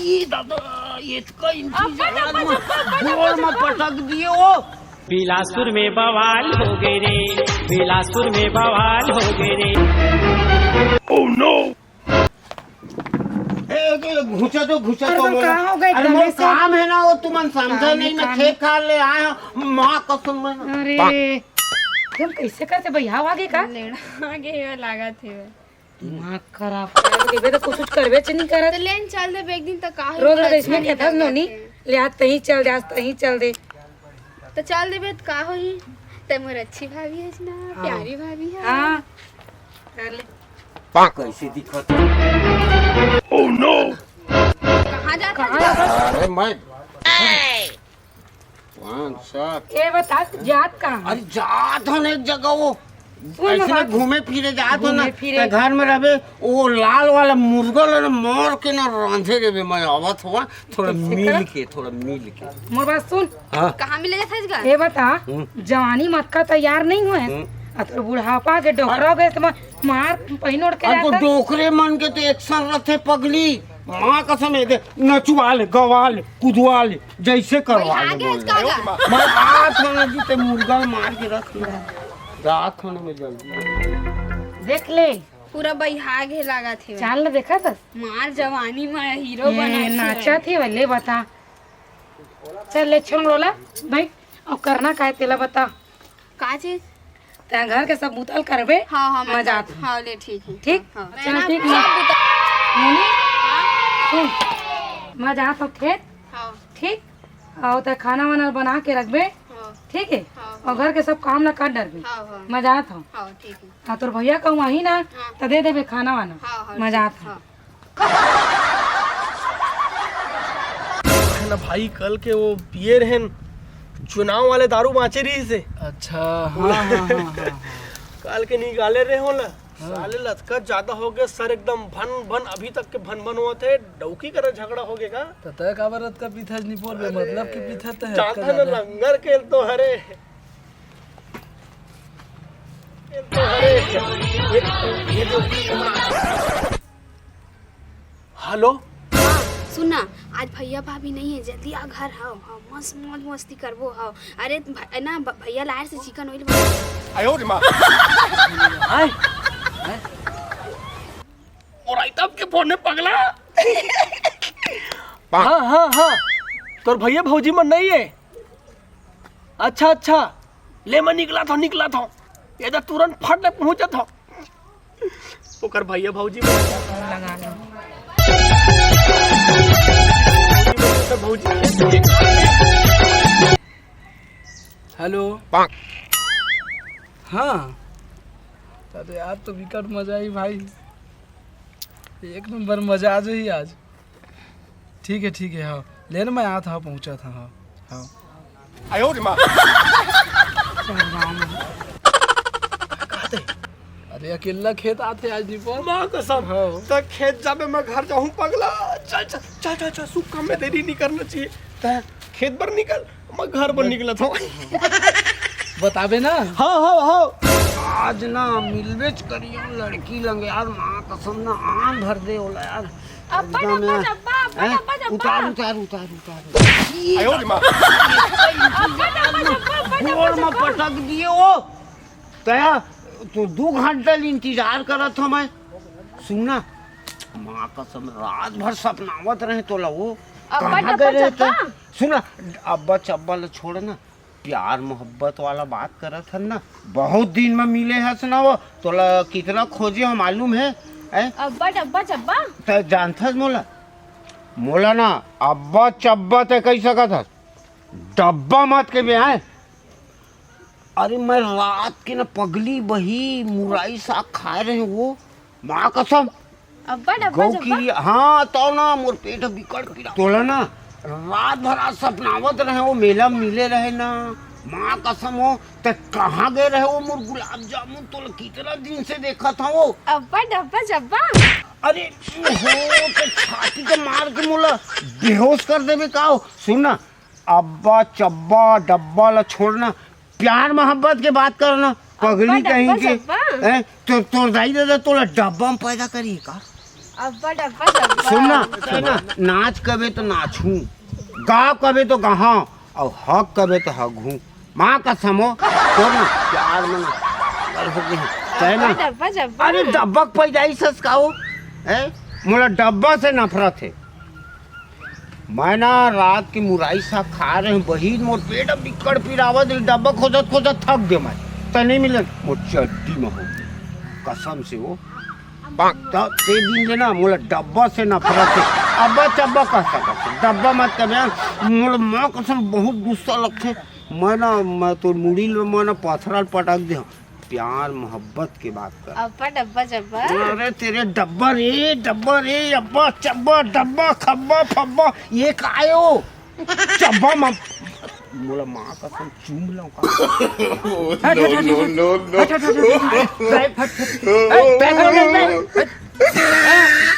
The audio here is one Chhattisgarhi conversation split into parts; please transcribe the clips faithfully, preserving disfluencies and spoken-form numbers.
ई दादा, इतका इंतजार म गोड़ म पटक दिए वो। बिलासपुर में बवाल हो गए रे, बिलासपुर में बवाल हो गए रे। Oh no! ए, ए, घुसा तो, घुसा तो अरे, बोला। कहाँ हो गए अरे, इतने मोर से? काम है ना, वो तुमन समझा काम ही नहीं, मैं काम खेत है। खार ले आया हूँ, माँ कसम मैं। अरे, तुम कैसे करते भैया, आगे का? लेड़ा आगे हे, लागत हे। दिमाग खराब कर देबे, तो कुछ करबे च नहीं करत। तो लेन चल देबे एक दिन, तो का होई, रोज रोज बड़ा इसमें अच्छा कहता नहीं नोनी, लगता है। ले आज तहीं चल दे, आज तहीं चल दे। तो चल देबे, तो का होई? ते मोर अच्छी भाभी है ना, हाँ। प्यारी भाभी है। हाँ, कर ले। कैसे दिखत है? Oh no! कहाँ जात हस? अरे मैं पाँच, सात। ए बता, जात कहाँ? अरे जात हो ना एक जगह वो। सुन ऐसे ना बात। घूमे फिरे जात हो ना। घूमे फिरे। ते घर में रहबे, वो लाल वाला मुर्गा ला ना मार के ना रांधे देबे। मैं आवत हुआ थोड़ा कैसे मिल कर? के, थोड़ा मिल के। मोर बात सुन। हाँ। कहाँ मिले जात हस गा? ए बता, हम्म। जवानी मक्का तैयार नहीं हुए। हम्म। आ तोर बुढ़ापा के डोकरा हाँ। गए तो मैं मार पहिन ओढ़ के अब तो रहता। डोकरे मन के तो एक्शन रथे पगली। माँ कसम है दे, नचवा ले, गवा ले, कुदवा ले। जैसे करवा भाई, ले आगे बोल इसका रहे। आगे। मैं रात होने जी ते मुर्गा मार के रख ले। रात होने में जल्दी। देख ले। पूरा बहिया गे लागत हे। चाल न देखा था। मार जवानी में हीरो ए, बना नाचा थे वल्ले बता। चल ले छोड़ रोला भाई। अब करना का है तेला बता। का चीज? तैं घर के सब बुता ल करबे, हाँ, हाँ, मैं मैं जात हूँ। हाँ, ले, ठीक है। ठीक? हाँ। चल, मैं ठीक ना है। सब बुता मोनी, सुन, मैं जात हूँ खेत, हाँ। ठीक? और तैं खाना वाना बना के रखबे, हाँ। ठीक है? हाँ, और हाँ। घर के सब काम ला कर डरबे। हाँ, हाँ। मैं जात हूँ। हाँ, ठीक है। हाँ, तोर भैया कहूँ आही ना, हाँ। तो दे देबे खाना वाना। हाँ, हाँ, मैं ठीक, जात हूँ। हाँ। है ना भाई, कल के वो पिए रहेन, चुनाव वाले दारू बाँचे रहिस हे। अच्छा, हाँ, हाँ, हाँ, हाँ, हाँ। कल के निकाले रहे होला। हाँ। साले लतका ज्यादा हो गए सर, एकदम भन भन, अभी तक के भन भन होत हे। डौकी करा झगड़ा हो गए का? तो तय काबर लतका पीथस निपोर बे, अरे, मतलब कि पीथस तो है जानता लतका ना ज्यादा। लंगर के तो हरे। ये तो हरे। ये, ये तो हेलो। हाँ, सुन ना, आज भैया भाभी नहीं है, जल्दी आ घर। हव, हव, मस्त मौज मस्ती करबो। हव, अरे भ-, ना भ-, भैया लायर से चिकन ऑयल बना। आयो रे माँ। आय? आय? और आई तब के फोन में पगला। हाँ, हाँ, हाँ, तोर भैया भौजी मन नहीं है। अच्छा, अच्छा, ले मैं निकला था, निकला था। ये तो तुरंत फट ले पहुंचा था। ओकर भैया भौजी में लगा लो। भौजी। हेलो। हाँ। अरे यार, तो विकट मजा आई भाई। एक नंबर मजा आ जाई आज। ठीक है, ठीक है, हाँ। ले ना, मैं आत हँव, पहुँचत हँव, हाँ, हाँ। आयो रे माँ। चल, राम। का कहते? अरे, अकेला खेत आते आज निपोर। माँ कसम, हाँ। त खेत जाबे, मैं घर जाहूँ, पगला। चल, चल, चल, चल, चल, शुभ काम में देरी नहीं करना चाहिए। त खेत बर निकल, मैं घर बर निकलत हँव। बताबे ना? हाँ, हाँ, हाँ। आज ना मिलबेच करियो लड़की लंग यार, माँ कसम ना आन भर दे ओला यार। अब्बा एकदम डब्बा यार। जब्बा, अब्बा हैं? डब्बा जब्बा। उतार, उतार, उतार, उतार। आयो रे माँ। अब्बा डब्बा जब्बा, अब्बा डब्बा गोड़ में जब्बा। पटक दिए वो। तया, तो दू घंटा ले इंतजार करत हँव मैं। सुन ना, माँ कसम रात भर सपनावत रहे तोला वो। अब्बा कहाँ डब्बा गए रहे जब्बा? त? सुन ना, अब्बा चब्बा ल छोड़ ना, प्यार मोहब्बत वाला बात करत हन ना, बहुत दिन में मिले हस ना वो, तोला कितना खोजे हो मालूम है? हैं? अब्बा डब्बा चब्बा? तैं जानथस मोला? मोला ना अब्बा चब्बा तैं कहि सकत हस, डब्बा मत कहिबे, हैं? अरे मैं रात के ना पगली बही मुरई साग खाए रहे वो, माँ कसम। अब्बा डब्बा गौ जब्बा? की, हाँ, तो ना मोर पेट बिकट पीड़ा। तोला ना रात भर आज सपनावत रहे, वो मेला मिले रहे ना, माँ कसम हो, ते कहाँ गए रहे वो मोर गुलाब जामुन? तोला कितना दिन से देखत हँव वो। अब्बा डब्बा जब्बा? अरे हो, ते छाती के मार के मोला बेहोश कर देबे का हो? सुन ना, अब्बा चब्बा डब्बा ला छोड़ना, प्यार मोहब्बत के बात करना, पगली अब्बा कहीं डब्बा के। जब्बा? हैं? तो तोर दाई ददा तोला डब्बा में पैदा करी का? अब्बा डब्बा डब्बा। सुन ना, सुन ना, नाच कबे तो नाचहूँ, गाँव कबे तो गहाँ, अउ हग कबे तो हगहूँ। माँ कसम हो, तोर ना प्यार में ना पागल हो गे हँव। तैं ना, अब्बा डब्बा जब्बा। अरे डब्बा के पैदाइश हस का हो? हैं? मोला डब्बा से नफरत हे। मैं ना रात के मुरई साग खाय रहेंव बहिन, मोर पेट अब बिक्कट पिरावत हे, डब्बा खोजत खोजत थक गेंव मैं। त नइ मिले, मोर चड्डी म हो गे। कसम से वो। त ते दिन ले ना मोला डब्बा से नफरत हे। अब्बा चब्बा कह सकत हे, डब्बा मत कबे। मोला माँ कसम बहुत गुस्सा लगथे। मैं ना, मैं तोर मुड़ी ल मैं ना पथरा ल पटक देहूँ। प्यार मोहब्बत के बात कर। अब्बा डब्बा जब्बा। अरे तेरे डब्बा रे, डब्बा रे, अब्बा चब्बा, डब्बा खब्बा फब्बा, ये का आयो? चब्बा म-, मोला माँ कसम चूम लंव का। हट, हट, हट, हट। No, no, no, no। हट, हट, हट, हट, हट। हट, हट, हट। ए, पैर पकड़ ले, पैर। हट।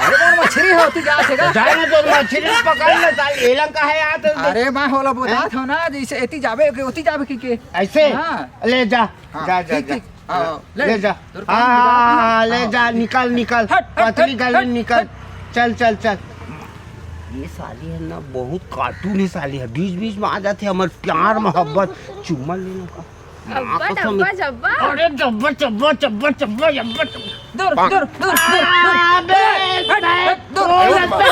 अरे, मोर मछरी हे, तू जा से का? जा ना, तो मछरी पकड़ ले, साले, एला का हे यार, तो अरे, मैं ओला बतात हँव ना, जइसे एती जाबे, ओती जाबे कहिके। अइसे? हाँ। ले जा। हाँ, जा, जा, ठीक, जा। ठीक। हाँ, ले, ले जा। तोर हाँ, काम हाँ, बिगाड़त हाँ, हाँ, नहीं। ले हाँ। जा, निकल, निकल। हट, हट, पतली हट, गली हट, निकल। हट। चल, चल, चल। ये साली हे ना, बहुत cartoon हे साली हे, बीच-बीच में आ जाथे, हमर प्यार मोहब्बत, चुम्मा लेना का। अब्बा, माँ कसम। डब्बा, जब्बा। अरे, जब्बा, चब्बा, चब्बा, चब्बा, जब्बा, चब्बा। दूर, दूर, दूर, दूर, दूर। अबे, हट, हट, दूर, दूर।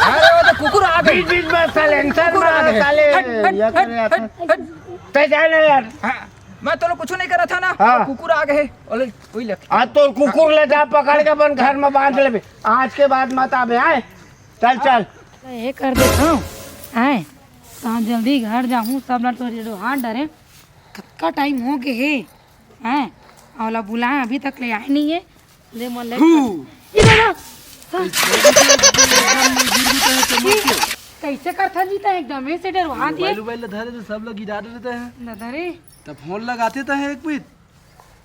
अरे, वो तो कुकुर आ गे। बीच-बीच में silencer कुकुर आ मारा गे। साले। हट, हट, ये हट, कर रहा हट, था। हट। तैं जा ना यार। हाँ। मैं तोला कुछु नइ करत हँव ना, हाँ। वो कुकुर आ गे हे, ओले, ओही ले। आज तोर कुकुर ले जा पकड़ के अपन घर में बांध लेबे, आज के बाद मत आबे, आय? चल, चल। ये कर देथँव, आय? त जल्दी घर जाहूँ, सब ला तोर हाथ डरे, कतका time हो गे हे, आय? ओला बुलाए, अभी तक ले आय नइ हे, ले मोर ले हू। ये ला, ला। हाँ। कइसे करथस जी तैं एकदम से डरवात हे। मोबाइल उबाइल ल धरे तो सब ल गिरा देते हैं। न धरे। त फोन लगाते त हैं एक पीत।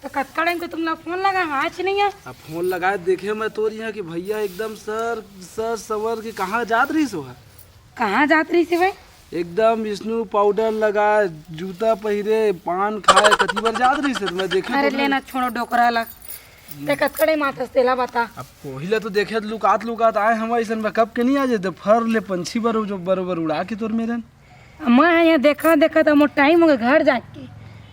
त कतका time के तुमला फोन लगाए, आज नइ आय। अब फोन लगाए देखे मैं तोर इहाँ कि भइया एकदम सर, सर संवर के कहाँ जात रहिस ओ ह? कहाँ जात रहिस हे भाई? एकदम snow powder लगाए, जूता पहिरे, पान खाए, कति बर जात रहिस हे, मैं देखे अरे तो लेना, छोड़ो डोकरा ला। तैं कतका time आथस तेला बता। अब कोही ला तो देखे लुकात लुकात आए हँव, अइसन में कब के नइ आ जाते, फर ले पंछी बर जो बरोबर उड़ा के तोर मेरन। मैं यहाँ देखा देखा त मोर time हो गे घर जाके।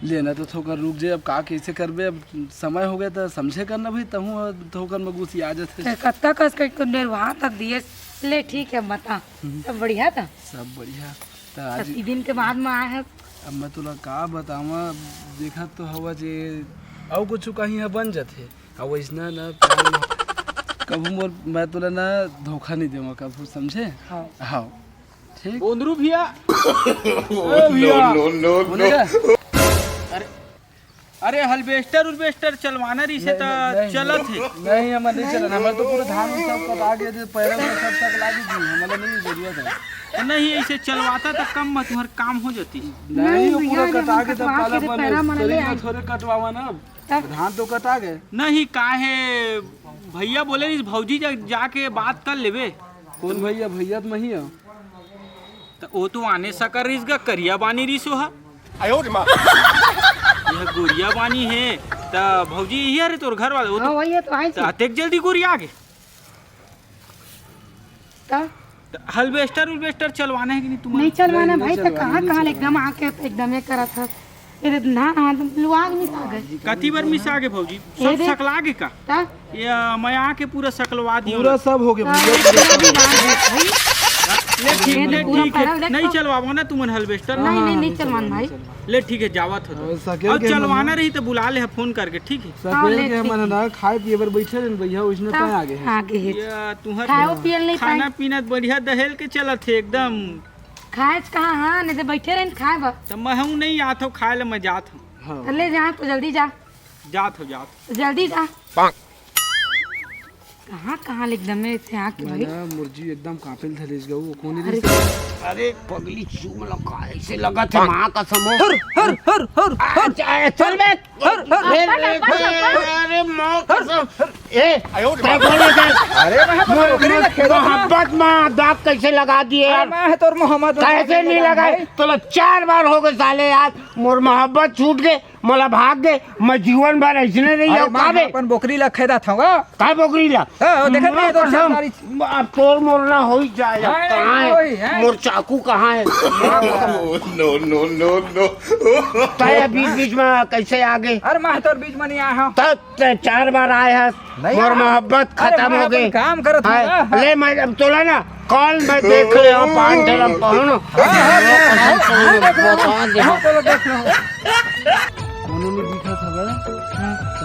लेना तो थोकन रुक जाए, अब का कइसे करबे, अब समय हो गे त समझे कर ना भाई, तहूँ थोकन में गुस्सिया जाथे। त कतका कस के तुम डेढ़ वहाँ तक दिए, ले ठीक हे, बता। हम्म। सब बढ़िया था? सब बढ़िया। त आज कति दिन के बाद में आए हस। अब मैं तोला का बतावँ, देखत तो हवस जे अउ कुछु कहीं ह बन जाथे। अब वइसना ना प्यार में कभू मोर, मैं तोला ना धोखा नइ देवँव कभू, समझे? हाँ। हाँ। ठीक? बोंदरू भइया। ओ भइया। No, no, no, सुने no। का? अरे, अरे, हलबेस्टर उलबेस्टर चलवाना रहिसे नहीं, त नहीं, चलत हे। नहीं, हमर नइ चलन, हमर तो पूरा धान उन सब कटा गे, पैरा वैरा सब सकला गे जी, हमला नइ जरूरत हे। त नहीं, अइसे चलवाता त कम म तुँहर काम हो जातिस। नहीं, नहीं वो पूरा भइया, कटा गे, तब कटवा काला के बने, पैरा मन शरीर ले में आई। थोरे कटवावा ना अब। तब? धान तो कटा गे। नहीं, काहे भइया बोले रहिस, भौजी जा, जाके बात कर लेबे। कोन भइया? भइया त मही हँव। त ओ तो आने सकर रहिस गा, करिया बानी रहिस ओ ह। आयो रे माँ। यह गोरिया बानी हे, त भौजी इही हरे तोर घर वाले, ओ तो हाँ, वही हे, तो आइस त हे। अतेक जल्दी गोरिया गे। त? त हलबेस्टर उलबेस्टर चलवाना हे कि नहीं तुमन? नहीं चलवाना नहीं, भाई, नहीं त चलवाना, कहाँ, नहीं कहाँ ले चलवाना। एकदम आके एकदम ये करत हस। ये दे, ना, ना, तुम लुआ के मिसा गे। कति बर मिसा गे भौजी? ये सब दे। सकला गे का? त? ये, मैं आके पूरा सकलवा दियो पूरा ना। सब हो गे हाँ, भैया, ये पूरा पूरा सब। भी डाल दे भाई। ले ठीक, ये ले पूरा ठीक हे। पैरा देख नहीं तो। चलवाबो ना तुमन हलबेस्टर? नहीं, नहीं, नहीं चलवान भाई। ले ठीक हे, जावत हो तो। हाँ, सकेल अब के चलवाना मन। रही त बुला ले, फोन करके, ठीक हे? हाँ, सकेल ले के ठीक मन हे। ना खाए पिए बर बइठे रहेन भैया, ओइसने तब तैं आगे हे। आगे हे। ये तुँहर खाए पिए ल नहीं खाना पाए। पीना बढ़िया दहेल के चलत हे एकदम। खाए च कहाँ, हाँ, नहीं त बइठे रहेन खाए बर। त महूँ नहीं आत हँव खाए ल, मैं जात हँव। हाँ। त ले जा, तो जल्दी जा। जात हँव, जात हँव। तो जल्दी जा। कहाँ, कहाँ ले एकदम से आके मैं भाई? ना मुरजी एकदम कांपे ल धरेस गऊ, वो कोने अरे। रहिस? अरे पगली चूम ला, का अइसे लगत हे, माँ कसम हो। हर, हर, हर, हर, हर। अच्छा, चल बे। हर, हर। ले, ले, ले, अरे माँ कसम। ए, तैं कोन हे? अरे, मैं तो मोर, बोकरी मोर ला खेदत हंव। मोहब्बत मा दाग कैसे लगा दिए अरे, यार? मैं तोर मोहब्बत मा कैसे नहीं लगा? भाई। तोला चार बार हो गए साले यार, मोर मोहब्बत छूट गए, मोला भाग दे, मैं जीवन भर ऐसने नहीं अरे, हंव, मैं का बे? अपन बोकरी ला खेदत हंव। का बोकरी ला? हाँ, वो देखत मोर नहीं, तो कसम, चार अब तोर मोर ना हो ही जाए, अब हाँ, कहाँ है? वही है। मोर चाकू कहाँ है? No, no, no, no। तैं बीच बीच में कैसे आ गए? अरे, मैं तोर बीच में नहीं आया हूँ। तब तैं चार बार आए हस, नहीं मोर यार। मोहब्बत अरे, खत्म मैं हो गई। अपन काम करत हूँ हाँ, ना। ले, मैं अब तोला ना, कल मैं देख ले, हम पान ठेला में पहुंच। हाँ, हाँ, हाँ, हाँ, हाँ, देख लो। बता दे। हाँ, चलो, देख लो। कोनो नहीं दिखत हवे। हाँ। तो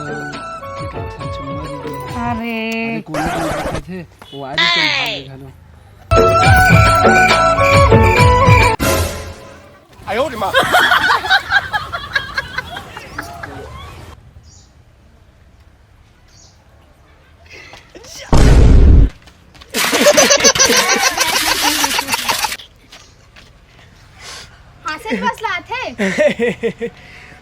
एक ठन चुम्मा दे दे। अरे। अरे, कोनो नहीं दिखत हे, वो आ रही, चल भाग ले घलो। हाँसत बस ला आथे।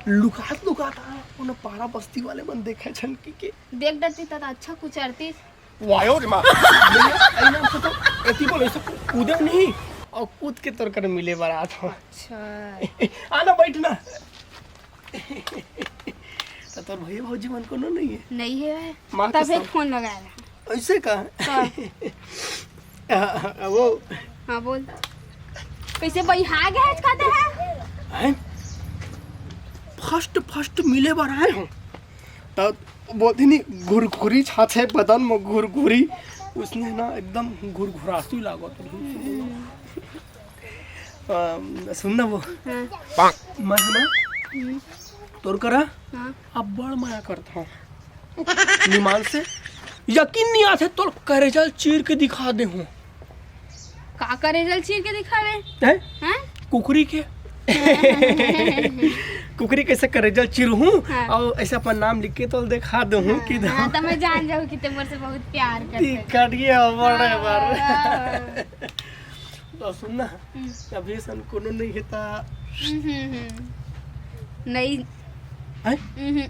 लुकात लुकात आ, ओन पारा बस्ती वाले मन देखे झन कहिके। देख डरती त अच्छा कुचरती। वायो रे माँ। भैया, आई नाम से तो एती बोले, ऐसा कूदे नहीं। और कूद के तोर कर मिले बर आत हंव। अच्छा। आना, बैठ ना। तो तोर भैया भौजी मन कोनो नहीं है? नहीं है। माँ तभे कसम। फोन लगाया। ऐसे का? हाँ। आ, वो। हाँ, बोल। कैसे बइहा गए आज कहते हैं? हैं? First, first मिले बर आए हंव। तो बोलती नहीं, घुरघुरी छाछे बदन में घुरघुरी। उसने ना एकदम घुरघुरासू लागत रही। अम, सुन ना वो। हाँ। मैं ना हम्म। तोर करा हाँ। अब्बड़ मया करत हंव। निमान से यकीन नहीं आथे, तोर करेजा ल चीर के दिखा देहूं। का करेजा ल चीर के दिखावे? हैं? हैं? कुकरी के। कुकरी कैसे करेजा ल चीरहूं हाँ। और ऐसे अपन नाम लिख के तोला दिखा देहूं हाँ, कि हाँ, तो मैं जान जाऊं कि तैं मोर से बहुत प्यार करते। करिए बड़े हाँ, बार। हाँ। तो सुन ना, हम्म। अभी असन कोनो नहीं हे ता। हम्म, हम्म, हम्म। नहीं। हैं? हम्म।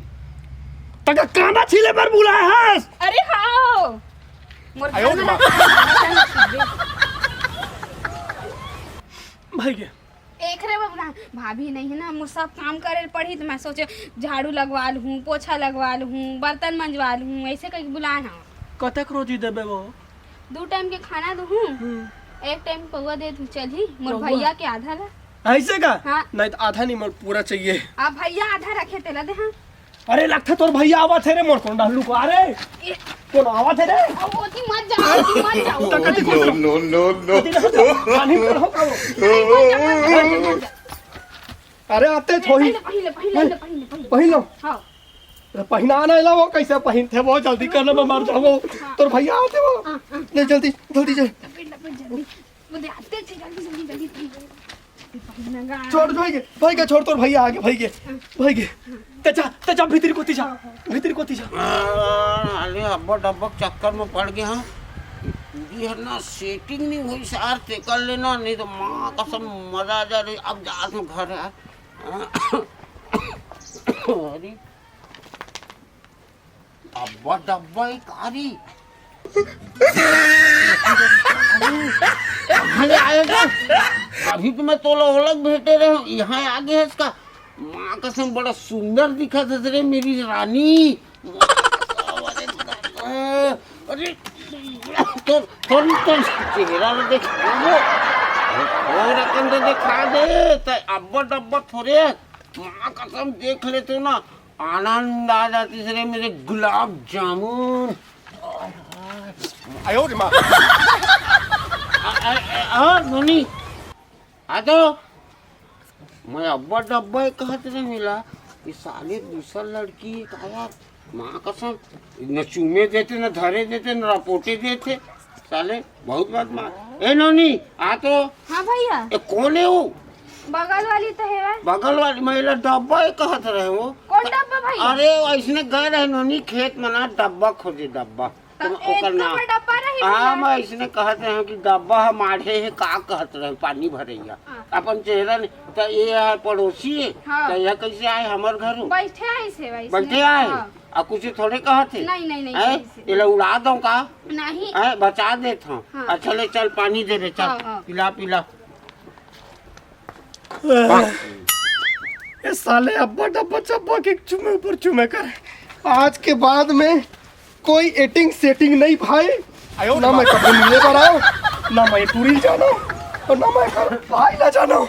तका कांदा छीले बर बुलाए हस? अरे हाँ। मोर आयो रे माँ। भाई के? एकरे बर बुलाए। भाभी नहीं है ना, मोर सब काम करे पड़ही, तो मैं सोचे झाड़ू लगवा लूँ, पोछा लगवा लूँ, बर्तन मंजवा लूँ, ऐसे करके बुलाए हंव। कतक रोजी देबे वो? दू टाइम के खाना दूहूं, हम्म। एक टाइम पौवा दे दूं, चलही मोर पौवा? भैया के आधा ला। ऐसे का? हाँ। नहीं तो आधा नहीं, मोर पूरा चाहिए। अब भैया आधा रखे, तेला दे, हाँ। अरे, लगथे तोर भैया आवत हे रे, मोर कोन डालू को, अरे। ए। कोन आवत हे रे? अब ओती मत जाओ, ओती मत जाओ। तो कति खुश रहो। No, no, no। कति ना हो जाओ। पानी में रहो, खाओ। नहीं, मत जा, मत जा, मत जा। अरे, आते थोही। पहले, पहले, पहले, पहले, पहले। पहलो। हाँ। अरे पहिना नहीं ला वो, कैसे पहिनथे वो, जल्दी कर ना, मैं मर जाऊँ। हाँ। तोर भैया आथे वो। हाँ, हाँ। ले जल्दी, जल्दी जा। लपेट, लपेट, जल्दी। वो दे, आते थे, जल्दी, जल्दी, जल्दी, जल्दी। ये पहिना गा। छोड़ भाई के, भाई के छोड़, तोर भैया आगे, भाई के, हाँ। भाई के। ते जा, ते जा, भीतरी कोती जा, हाँ, हाँ। भीतरी कोती जा। अरे अब्बा डब्बा के चक्कर में पड़ गया हूँ। पूरी है ना, setting नहीं हुई सार, ते कर लेना, नहीं तो माँ कसम मजा आ जा रही। अब जा तू घर यार। अरे अब्बा डब्बा, ये कारी। अरे आएगा। अभी तो मैं तोला ओलग भेटे रहे हूँ, यहाँ आ गया इसका। माँ कसम, बड़ा सुंदर दिखत हे रे मेरी रानी। अरे, तोर, तोर, तोर चेहरा ला देख, वो, वो रकम तो दिखा दे, ते अब्बड़ डब्बड़ थोरे, माँ कसम देख लेते ना, आनंद आ जाती रे मेरे गुलाब जामुन। आयो रे माँ। आ, आ, आ, आ, नोनी, आ तो। मैं अब्बड़ डब्बड़ कहत रहे मिला कि साले दूसर लड़की एक आया, माँ कसम, न चूमे देते, न धरे देते, न रपोटे देते, साले बहुत बदमाश। ए नोनी, आ तो। हाँ भैया। ए, कोन हे वो? बगल वाली तो हे भाई। बगल वाली महिला डब्बा ही कहत रहे वो। कोन डब्बा भैया? अरे, ऐसने गए रहे नोनी खेत में ना, डब्बा खोजे, डब्बा। त तो एक ओकर तो नाम। मैं डब्बा रही हाँ, भैया। मैं इसने कहत रहे हूँ कि डब्बा ह माढ़े हे, का कहत रहे, पानी भरैया। हाँ। अपन चेहरा नहीं, तो ये है पड़ोसी है, हाँ। तो यह कैसे आए हमर घर हो? बैठे आए से भाई बैठे इसने। आए? हाँ। आ कुछ थोड़े कहत हे। नहीं नहीं नहीं हैं? सही से। एला उड़ा दो का? नहीं। हैं? बचा देत हूँ। हाँ। अच्छा ले चल पानी दे रे, चल। हाँ, हाँ। पिला पिला। ये साले अब्बा डब्बा चब्बा के चुमे ऊपर चुमे कर। आज के बाद में कोई एटिंग सेटिंग नहीं भाई। ना मैं कभी मिले पर आऊं, ना मैं टूरी जाना और ना मैं घर भाई ला जाना।